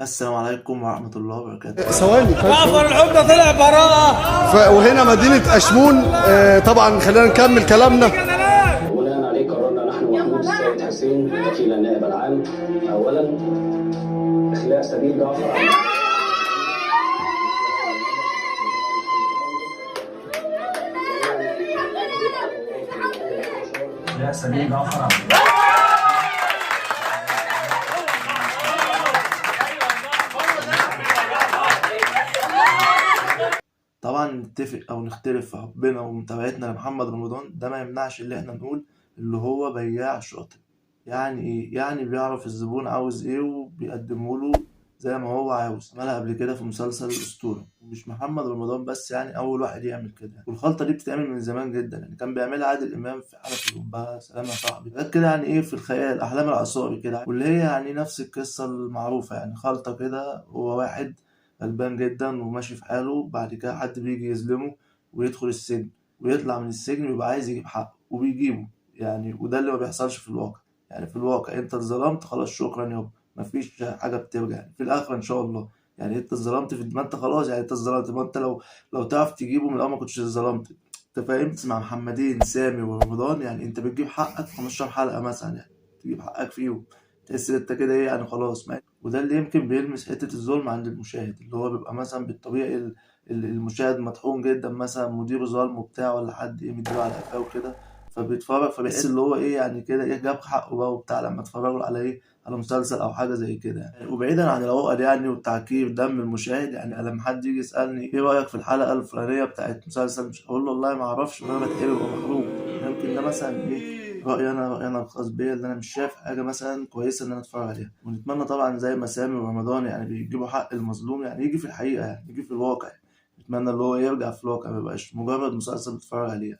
السلام عليكم ورحمة الله وبركاته. ثواني. جعفر العمدة طلع براءة. وهنا مدينة أشمون. طبعا خلينا نكمل كلامنا. وبناء عليه قررنا نحن محمود السيد حسين وكيل النائب العام اولا اخلاء سبيل جعفر. لا سبيل جعفر. طبعا نتفق او نختلف في حبنا ومتابعتنا لمحمد رمضان، ده ما يمنعش اللي احنا نقول اللي هو بياع شاطر. يعني ايه؟ يعني بيعرف الزبون عاوز ايه وبيقدمه له زي ما هو عاوز. عملها قبل كده في مسلسل الأسطورة، ومش محمد رمضان بس يعني أول واحد يعمل كده. والخلطة دي بتتعمل من زمان جدا، يعني كان بيعملها عادل إمام في حنفي الأبهة، سلام يا صاحبي، حاجات كده يعني إيه في الخيال، أحلام العصابي كده، واللي هي يعني نفس القصة المعروفة، يعني خلطة كده، هو واحد غلبان جدا وماشي في حاله، بعد كده حد بيجي يظلمه ويدخل السجن، ويطلع من السجن ويبقى عايز يجيب حقه وبيجيبه يعني. وده اللي ما بيحصلش في الواقع، يعني في الواقع انت اتظلمت خلاص شكرا يابا، مفيش حاجة بترجع يعني في الآخرة إن شاء الله. يعني انت اتظلمت في ما انت خلاص، يعني انت اتظلمت، ما انت لو تعرف تجيبه من الأول ما كنتش اتظلمت. انت فاهم؟ مع محمدين سامي ورمضان يعني انت بتجيب حقك في 15 حلقة مثلا، يعني تجيب حقك فيهم، تحس ان انت كده ايه يعني خلاص. وده اللي يمكن بيلمس حتة الظلم عند المشاهد، اللي هو بيبقى مثلا بالطبيعي المشاهد مطحون جدا، مثلا مديره ظلمه بتاع ولا حد ايه مديله على قفاه وكده، فبيتفرج فبيحس اللي هو ايه يعني كده ايه جاب حقه بقى وبتاع لما اتفرجوا على ايه، على مسلسل او حاجة زي كده يعني. وبعيدا عن العقد يعني والتعكير دم المشاهد، يعني لما حد يجي يسالني ايه رايك في الحلقة الفلانية بتاعت مسلسل، مش هقول له والله ما اعرفش، انا بتحرق ومحروق. يمكن ده مثلا ايه رأيي أنا الخاص بيا، اللي أنا مش شايف حاجة مثلا كويسة إن أنا أتفرج عليها. ونتمنى طبعا زي ما سامي ورمضان يعني بيجيبوا حق المظلوم، يعني يجي في الحقيقة، يعني يجي في الواقع. نتمنى اللي هو يرجع في الواقع، ما يبقاش مجرد مسلسل بتتفرج عليه.